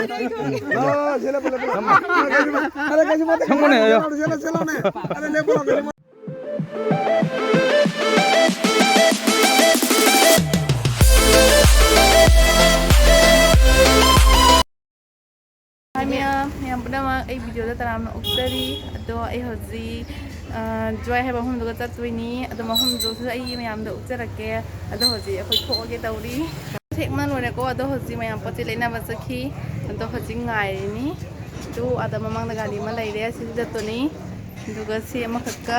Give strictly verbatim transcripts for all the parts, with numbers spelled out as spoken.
ꯑꯣ, ꯁꯤ ꯂꯦꯞꯄꯣ, ꯂꯦꯞꯄꯣ, ꯂꯦꯞꯄꯣ꯫ ꯑꯔꯦ, ꯀꯩꯁꯨ ꯃꯠꯇꯦ, ꯀꯩꯁꯨ ꯃꯠꯇꯦ꯫ ꯁꯪꯉꯨꯅꯦ, ꯑꯌꯣ꯫ ꯁꯤ ꯂꯦꯞꯄꯣ, ꯁꯤ ꯂꯦꯞꯄꯣ꯫ ꯑꯔꯦ, ꯂꯦꯞꯄꯣ, ꯂꯦꯞꯄꯣ꯫ ꯍꯥꯏ ꯃꯌꯥꯝ, ꯃꯌꯥꯝ ꯄꯨꯝꯅꯃꯛ ꯑꯩ ꯚꯤꯗꯤꯑꯣꯗ ꯇꯔꯥꯝꯅ ꯑꯣꯛꯆꯔꯤ꯫ ꯑꯗꯣ ꯑꯩ ꯍꯧꯖꯤꯛ, ꯑ, ꯖ꯭ꯋꯥꯏ ꯍꯥꯏꯕ ꯃꯐꯝꯗꯨꯒ ꯆꯠꯇꯣꯏꯅꯤ꯫ ꯑꯗꯣ ꯃꯐꯝꯗꯨꯁꯨ ꯑꯩ ꯃꯌꯥꯝꯗ ꯎꯠꯆꯔꯛꯀꯦ꯫ ꯑꯗꯣ ꯍꯧꯖꯤꯛ ꯑꯩꯈꯣꯏ ꯊꯣꯛꯑꯒꯦ ꯇꯧꯔꯤ꯫ ꯍꯦꯛ ꯃꯟ ꯂꯣꯏꯔꯦꯀꯣ꯫ ꯑꯗꯣ ꯍꯧꯖꯤꯛ ꯃꯌꯥꯝ ꯄꯣꯠ ꯆꯩ ꯂꯩꯅꯕ ꯆꯠꯈꯤ꯫ ꯑꯗꯣ ꯍꯧꯖꯤꯛ ꯉꯥꯏꯔꯤꯅꯤ꯫ ꯑꯗꯨ ꯑꯥꯗ ꯃꯃꯥꯡꯗ ꯒꯥꯔꯤ ꯑꯃ ꯂꯩꯔꯦ꯫ ꯁꯤꯗ ꯆꯠꯇꯣꯏꯅꯤ꯫ ꯑꯗꯨꯒ ꯁꯤ ꯑꯃꯈꯛꯀ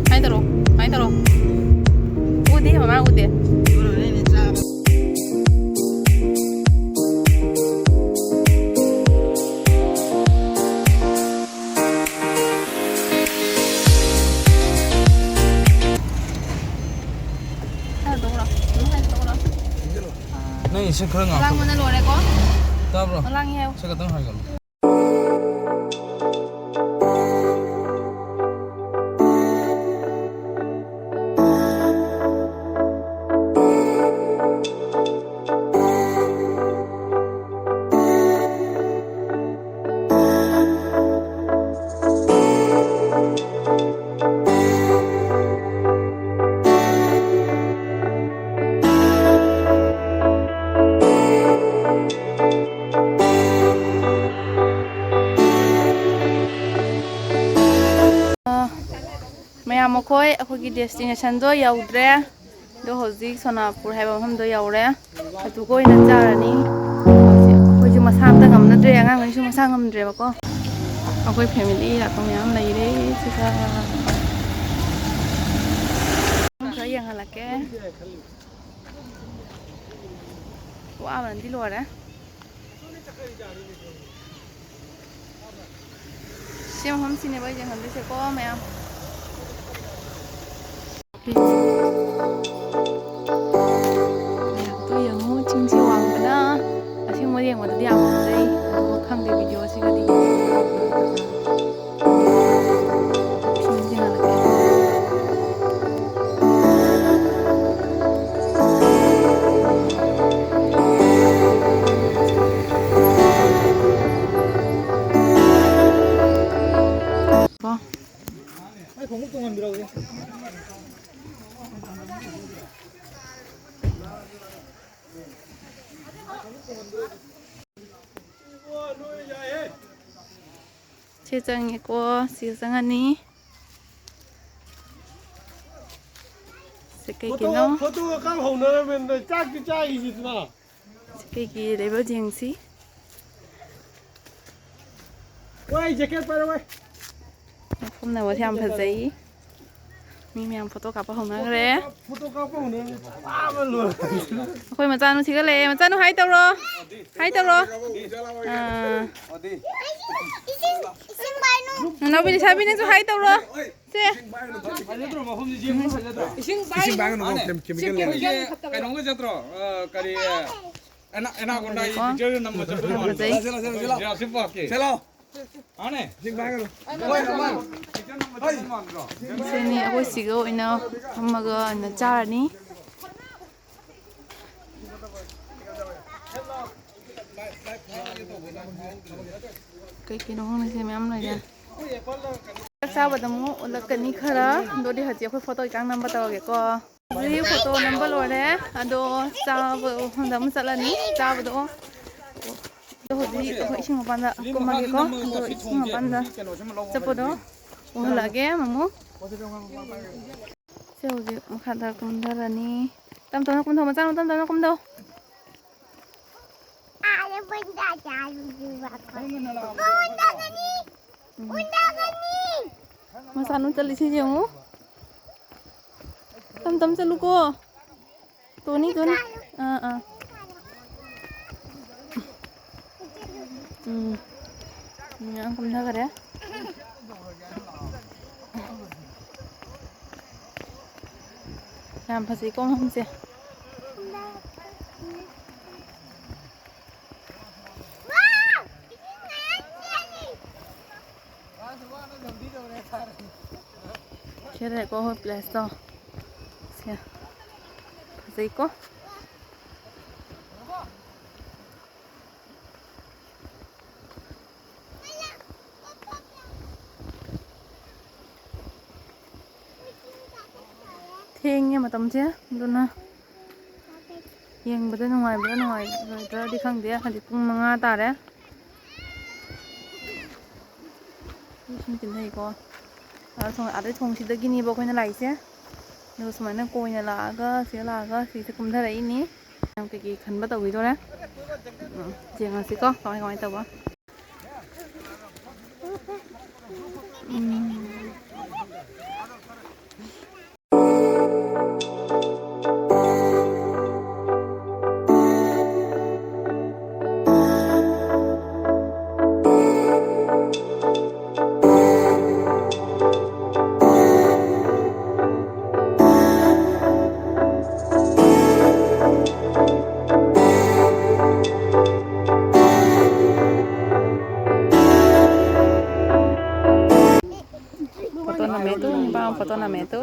ꯁꯨꯃꯥꯏꯅ ꯇꯧꯔꯣ, ꯁꯨꯃꯥꯏꯅ ꯇꯧꯔꯣ꯫ ꯎꯗꯦ, ꯃꯃꯥ ꯎꯗꯦ꯫ ꯅꯪ ꯏꯁꯤꯡ ꯈꯔ ꯉꯥꯛꯇ꯫ ꯂꯥꯡꯕꯅ ꯂꯣꯏꯔꯦꯀꯣ꯫ ꯇꯥꯕ꯭ꯔꯣ? ꯂꯥꯡꯉꯤ ꯍꯥꯏꯌꯣ꯫ ꯁꯤ ꯈꯛꯇꯪ ꯍꯥꯏꯒꯅꯨ꯫ ꯃꯌꯥꯝ, ꯃꯈꯣꯏ ꯑꯩꯈꯣꯏꯒꯤ ꯗꯦꯁꯇꯤꯅꯦꯁꯟꯗꯣ ꯌꯧꯗ꯭ꯔꯦ꯫ ꯑꯗꯣ ꯍꯧꯖꯤꯛ ꯁꯣꯅꯥꯄꯨꯔ ꯍꯥꯏꯕ ꯃꯐꯝꯗꯣ ꯌꯧꯔꯦ꯫ ꯑꯗꯨꯒ ꯑꯣꯏꯅ ꯆꯥꯔꯅꯤ꯫ ꯍꯧꯖꯤꯛ ꯑꯩꯈꯣꯏꯁꯨ ꯃꯁꯥ ꯑꯝꯇ ꯉꯝꯅꯗ꯭ꯔꯦ, ꯑꯉꯥꯡꯈꯩꯁꯨ ꯃꯁꯥ ꯉꯝꯗ꯭ꯔꯦꯕꯀꯣ꯫ ꯑꯩꯈꯣꯏ ꯐꯦꯃꯤꯂꯤ ꯂꯥꯛꯄ ꯃꯌꯥꯝ ꯂꯩꯔꯦ ꯁꯤꯗ꯫ ꯈꯔ ꯌꯦꯡꯍꯜꯂꯛꯀꯦ꯫ ꯋꯥꯕꯅꯗꯤ ꯂꯣꯏꯔꯦ꯫ ꯁꯤ ꯃꯐꯝꯁꯤꯅꯦꯕ ꯑꯩ ꯌꯦꯡꯍꯟꯗꯣꯏꯁꯦꯀꯣ, ꯃꯌꯥꯝ꯫ ꯃꯌꯥꯝꯗꯣ ꯌꯦꯡꯉꯨ, ꯆꯤꯡꯁꯦ ꯋꯥꯡꯕꯅ ꯑꯁꯦꯡꯕ ꯌꯦꯡꯕꯗꯗꯤ ꯌꯥꯝ ꯐꯖꯩ, ꯑꯗꯨꯕꯨ ꯈꯪꯗꯦ, ꯚꯤꯗꯤꯑꯣꯁꯤꯒꯗꯤ ꯌꯦꯡꯕꯗ ꯐꯤꯂꯝꯁꯦ ꯍꯥꯟꯅ ꯀꯣ꯫ ꯑꯩ ꯈꯣꯡꯎꯞ ꯇꯣꯡꯍꯟꯕꯤꯔꯛꯎꯁꯦ꯫ ꯁꯤ ꯆꯪꯉꯦꯀꯣ, ꯁꯤ ꯆꯪꯉꯅꯤ꯫ ꯁꯤ ꯀꯩꯒꯤꯅꯣ? ꯐꯣꯇꯣ, ꯐꯣꯇꯣꯒ ꯀꯥꯞ ꯍꯧꯅꯔꯝꯃꯦ, ꯅꯣꯏ ꯆꯥꯛꯇꯤ ꯆꯥꯈꯤꯁꯤꯗꯅ꯫ ꯁꯤ ꯀꯩꯒꯤ ꯂꯩꯕ ꯌꯦꯡꯁꯤ꯫ ꯋꯥꯏ, ꯖꯦꯀꯦꯠ ꯄꯥꯏꯔꯣ, ꯋꯥꯏ꯫ ꯃꯐꯝꯅꯕꯁꯦ ꯌꯥꯝ ꯐꯖꯩ꯫ ꯃꯤ ꯃꯌꯥꯝ ꯐꯣꯇꯣ ꯀꯥꯞꯄ ꯍꯧꯅꯈ꯭ꯔꯦ꯫ ꯐꯣꯇꯣ ꯀꯥꯞꯄ ꯍꯧꯅꯔꯦ꯫ ꯋꯥꯕ ꯂꯣꯏꯔꯦ꯫ ꯑꯩꯈꯣꯏ ꯃꯆꯥꯅꯨ ꯊꯤꯒꯠꯂꯛꯑꯦ꯫ ꯃꯆꯥꯅꯨ, ꯍꯥꯏ ꯇꯧꯔꯣ꯫ ꯍꯥꯏ ꯇꯧꯔꯣ꯫ ꯑꯥ꯫ ꯏꯁꯤꯡ, ꯏꯁꯤꯡ ꯄꯥꯏꯅꯨ꯫ ꯅꯅꯥꯎꯄꯤ ꯂꯩꯁꯥꯕꯤꯅꯁꯨ ꯍꯥꯏ ꯇꯧꯔꯣ꯫ ꯁꯦ꯫ ꯐꯖꯗ꯭ꯔꯣ ꯃꯐꯝꯁꯤ? ꯌꯦꯡꯕ ꯐꯖꯗ꯭ꯔꯣ? ꯏꯁꯤꯡ ꯏꯁꯤꯡ ꯄꯥꯏꯒꯅꯨ, ꯃꯥꯅꯦ꯫ ꯀꯦꯃꯤꯀꯦꯜ ꯂꯩ꯫ ꯁꯤ ꯀꯩꯅꯣꯒ ꯆꯠꯇ꯭ꯔꯣ? ꯑ, ꯀꯔꯤ, ꯑ, ꯑꯦꯅꯥ-, ꯑꯦꯅꯥꯀꯣꯟꯗꯥꯒꯤ ꯌꯦꯡꯉꯣ꯫ ꯄꯤꯛꯆꯔ ꯅꯝꯕ ꯆꯠꯄꯗꯣ ꯃꯥꯜꯂꯦ꯫ ꯐꯖꯩ꯫ ꯖꯨꯔꯥꯁꯤꯛ ꯄꯥꯔꯛꯀꯤ꯫ ꯆꯠꯂꯣ꯫ ꯃꯥꯅꯦ꯫ ꯏꯁꯤꯡ ꯄꯥꯏꯒꯅꯨ꯫ ꯍꯣꯏ, ꯃꯥꯅꯦ꯫ ꯄꯤꯛꯆꯔ ꯅꯝꯕ ꯆꯠꯄꯗꯣ ꯃꯥꯟꯗ꯭ꯔꯣ? ꯁꯤꯅꯤ ꯑꯩꯈꯣꯏ ꯁꯤꯒ ꯑꯣꯏꯅ ꯐꯝꯃꯒ ꯑꯣꯏꯅ ꯆꯥꯔꯅꯤ꯫ ꯀꯩ ꯀꯩꯅꯣ ꯈꯪꯗꯦ, ꯁꯤ ꯃꯌꯥꯝ ꯂꯩꯔꯦ꯫ ꯆꯥꯛ ꯆꯥꯕꯗ ꯑꯃꯨꯛ ꯎꯠꯂꯛꯀꯅꯤ ꯈꯔ꯫ ꯑꯗꯨꯗꯤ ꯍꯧꯖꯤꯛ ꯑꯩꯈꯣꯏ ꯐꯣꯇꯣ ꯈꯤꯇꯪ ꯅꯝꯕ ꯇꯧꯔꯒꯦꯀꯣ꯫ ꯍꯧꯖꯤꯛ ꯐꯣꯇꯣ ꯅꯝꯕ ꯂꯣꯏꯔꯦ꯫ ꯑꯗꯣ ꯆꯥꯕ ꯃꯐꯝꯗ ꯑꯃꯨꯛ ꯆꯠꯂꯅꯤ꯫ ꯆꯥꯕꯗꯣ, ꯑꯗꯣ ꯍꯧꯖꯤꯛ ꯑꯩꯈꯣꯏ ꯏꯁꯤꯡ ꯃꯄꯥꯟꯗ ꯀꯨꯝꯃꯒꯦꯀꯣ꯫ ꯑꯗꯣ ꯏꯁꯤꯡ ꯃꯄꯥꯟꯗ ꯆꯠꯄꯗꯣ ꯎꯍꯜꯂꯛꯑꯒꯦ ꯑꯃꯨꯛ꯫ ꯁꯦ, ꯍꯧꯖꯤꯛ ꯃꯈꯥꯗ ꯀꯨꯝꯊꯔꯅꯤ꯫ ꯇꯞ ꯇꯞꯅ ꯀꯨꯝꯊꯧ, ꯃꯆꯥꯅꯨ, ꯇꯞ ꯇꯞꯅ ꯀꯨꯝꯊꯧ꯫ ꯎꯝ꯫ ꯃꯆꯥꯅꯨ ꯆꯠꯂꯤꯁꯤ ꯌꯦꯡꯉꯨ꯫ ꯇꯞ ꯇꯞ ꯆꯠꯂꯨꯀꯣ꯫ ꯇꯣꯅꯤ, ꯇꯣꯅꯤ꯫ ꯑꯥ, ꯑꯥ꯫ ꯎꯝ꯫ ꯃꯌꯥꯝ ꯀꯨꯝꯊꯈꯔꯦ꯫ ꯌꯥꯝ ꯐꯖꯩꯀꯣ ꯃꯐꯝꯁꯦ꯫ ꯁꯤ ꯂꯩꯔꯦꯀꯣ ꯑꯩꯈꯣꯏ ꯄ꯭ꯂꯦꯁꯇꯣ꯫ ꯁꯦ꯫ ꯐꯖꯩꯀꯣ? ꯊꯦꯡꯉꯦ ꯃꯇꯝꯁꯦ, ꯑꯗꯨꯅ ꯌꯦꯡꯕꯗ ꯅꯨꯡꯉꯥꯏꯕ꯭ꯔꯥ ꯅꯨꯡꯉꯥꯏꯔꯣꯏꯗ꯭ꯔꯗꯤ ꯈꯪꯗꯦ꯫ ꯍꯧꯖꯤꯛ ꯄꯨꯡ ꯃꯉꯥ ꯇꯥꯔꯦ꯫ ꯁꯨꯝ ꯆꯤꯟꯊꯩꯀꯣ꯫ ꯑꯗ ꯊꯣꯡ-, ꯑꯗꯩ ꯊꯣꯡꯁꯤꯗꯒꯤꯅꯦꯕ ꯑꯩꯈꯣꯏꯅ ꯂꯥꯛꯏꯁꯦ꯫ ꯑꯗꯨꯒ ꯁꯨꯃꯥꯏꯅ ꯀꯣꯏꯅ ꯂꯥꯛꯑꯒ ꯁꯤꯗ ꯂꯥꯛꯑꯒ ꯁꯤꯁꯦ ꯀꯨꯝꯊꯔꯛꯏꯅꯤ꯫ ꯃꯌꯥꯝ ꯀꯩꯀꯩ ꯈꯟꯕ ꯇꯧꯈꯤꯗꯣꯔꯦ꯫ ꯎꯝ, ꯌꯦꯡꯉꯁꯤꯀꯣ ꯀꯃꯥꯏ ꯀꯃꯥꯏ ꯇꯧꯕ꯫ ꯎꯝ꯫ Foto na meto, ba foto na meto.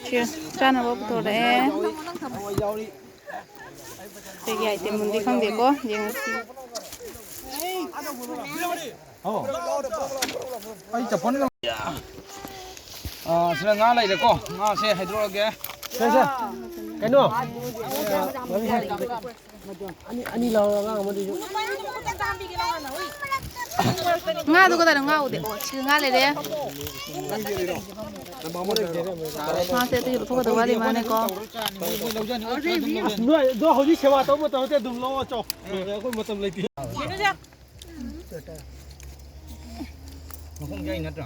Cheers. ꯆꯥꯅꯕ ꯄꯨꯊꯣꯔꯛꯑꯦ꯫ ꯀꯩꯒꯤ item ꯅꯣꯗꯤ ꯈꯪꯗꯦꯀꯣ, ꯌꯦꯡꯉꯁꯤ꯫ ꯑꯩ ꯆꯄꯜ ꯑꯥ, ꯁꯤꯗ ꯉꯥ ꯂꯩꯔꯦꯀꯣ, ꯉꯥꯁꯦ ꯍꯥꯏꯗꯣꯔꯛꯑꯒꯦ꯫ ꯁꯦ, ꯁꯦ꯫ ꯀꯩꯅꯣ? ꯑꯅꯤ, ꯑꯅꯤ ꯂꯧꯔꯣ, ꯑꯉꯥꯡ ꯑꯃꯗꯨꯁꯨ꯫ ꯉꯥꯗꯣ ꯀꯗꯥꯏꯅꯣ? ꯉꯥ ꯎꯗꯦ꯫ ꯑꯣ, ꯁꯤꯗ ꯉꯥ ꯂꯩꯔꯦ꯫ ꯉꯥꯁꯦ ꯑꯗꯨꯒꯤ ꯂꯧꯊꯣꯛꯀꯗꯧ ꯋꯥꯠꯂꯤ ꯃꯥꯅꯦꯀꯣ꯫ ꯑꯁ, ꯅꯣꯏ, ꯑꯗꯣ ꯍꯧꯖꯤꯛ ꯁꯦꯕꯥ ꯇꯧꯕ ꯃꯇꯝ ꯅꯠꯇꯦ, ꯑꯗꯨꯝ ꯂꯧꯑꯣ ꯆꯣ꯫ ꯑꯩꯈꯣꯏ ꯃꯇꯝ ꯂꯩꯇꯦ꯫ ꯃꯈꯣꯡ ꯌꯥꯏ ꯅꯠꯇ꯭ꯔꯣ?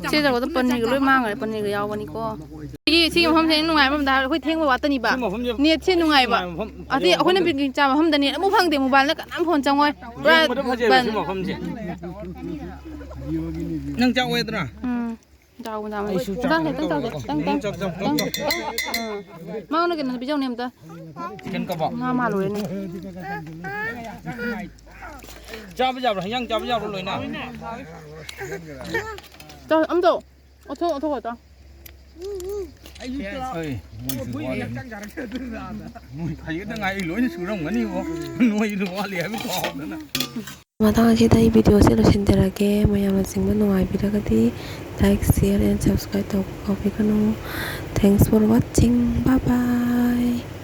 ꯁꯤ ꯇꯧꯕꯗ ꯄꯅꯤꯔꯒ ꯂꯣꯏ ꯃꯥꯡꯈ꯭ꯔꯦ, ꯄꯅꯤꯔꯒ ꯌꯥꯎꯕꯅꯤꯀꯣ꯫ ꯁꯤ, ꯁꯤꯒꯤ ꯃꯐꯝꯁꯦ ꯅꯨꯡꯉꯥꯏꯕ ꯑꯃꯗ ꯍꯥꯏꯔ ꯑꯩꯈꯣꯏ ꯊꯦꯡꯕ ꯋꯥꯠꯇꯅꯤꯕ꯫ ꯁꯤ ꯃꯐꯝꯁꯦ ꯅꯦꯠꯁꯦ ꯅꯨꯡꯉꯥꯏꯕ꯫ ꯅꯨꯡꯉꯥꯏꯕ ꯃꯐꯝ, ꯑꯗꯤ ꯑꯩꯈꯣꯏꯅ ꯐꯖꯕ ꯄꯤꯛꯅꯤꯛ ꯆꯥꯕ ꯃꯐꯝꯗ ꯅꯦꯠ ꯑꯃꯨꯛ ꯐꯪꯗꯦ, ꯃꯣꯕꯥꯏꯜꯅ ꯀꯅꯥꯝ ꯐꯣꯟ ꯆꯪꯉꯣꯏ꯫ ꯄꯨꯔꯥ ꯌꯦꯡꯕꯗ ꯐꯖꯩꯕ ꯕꯟ꯫ ꯁꯤ ꯃꯐꯝꯁꯦ꯫ ꯅꯪ ꯆꯥꯛ ꯑꯣꯏꯗ꯭ꯔꯥ? ꯎꯝ꯫ ꯆꯥꯎꯕ ꯆꯥꯕ꯫ ꯑꯩꯁꯨ ꯆꯥꯛ ꯆꯥꯛ ꯈꯤꯇꯪ ꯆꯥꯎꯗꯦ꯫ ꯆꯥꯎꯗꯦ꯫ ꯈꯤꯇꯪ, ꯈꯤꯇꯪ꯫ ꯅꯪ ꯆꯥꯛ ꯆꯥꯎ, ꯆꯥꯛ ꯆꯥꯎ꯫ ꯑꯥ꯫ ꯃꯉꯣꯟꯗ ꯀꯩꯅꯣ ꯄꯤꯖꯧꯅꯦ ꯑꯝꯇ꯫ ꯆꯤꯛꯀꯟ ꯀꯕꯥꯕ꯫ ꯉꯥ ꯃꯥꯜꯂꯨꯔꯦꯅꯦ꯫ ꯆꯥꯕ ꯌꯥꯕ꯭ꯔꯥ? ꯍꯤꯟꯖꯥꯡ ꯆꯥꯕ ꯌꯥꯕ꯭ꯔꯥ ꯂꯣꯏꯅ? ꯆꯥꯎ, ꯑꯝꯇ꯫ ꯑꯣꯊꯣꯛ, ꯑꯣꯊꯣꯛ, ꯑꯣꯊꯣꯛ꯫ ꯍꯣꯏ, ꯃꯣꯏꯁꯨ ꯋꯥꯠꯂꯤ꯫ ꯃꯣꯏ ꯈꯖꯤꯛꯇ ꯉꯥꯏ, ꯑꯩ ꯂꯣꯏꯅ ꯁꯨꯔꯝꯒꯅꯤꯕꯣ꯫ ꯅꯣꯏꯁꯨ ꯋꯥꯠꯂꯤ ꯍꯥꯏꯕ ꯀꯥꯎꯗꯅ꯫ ꯃꯇꯥꯡ ꯑꯁꯤꯗ ꯑꯩ ꯚꯤꯗꯤꯑꯣꯁꯦ ꯂꯣꯏꯁꯤꯟꯖꯔꯒꯦ꯫ ꯃꯌꯥꯝꯅ ꯆꯤꯡꯕ ꯅꯨꯡꯉꯥꯏꯕꯤꯔꯒꯗꯤ like, share and subscribe ꯇꯧꯕ ꯀꯥꯎꯕꯤꯒꯅꯨ꯫ Thanks for watching. Bye bye.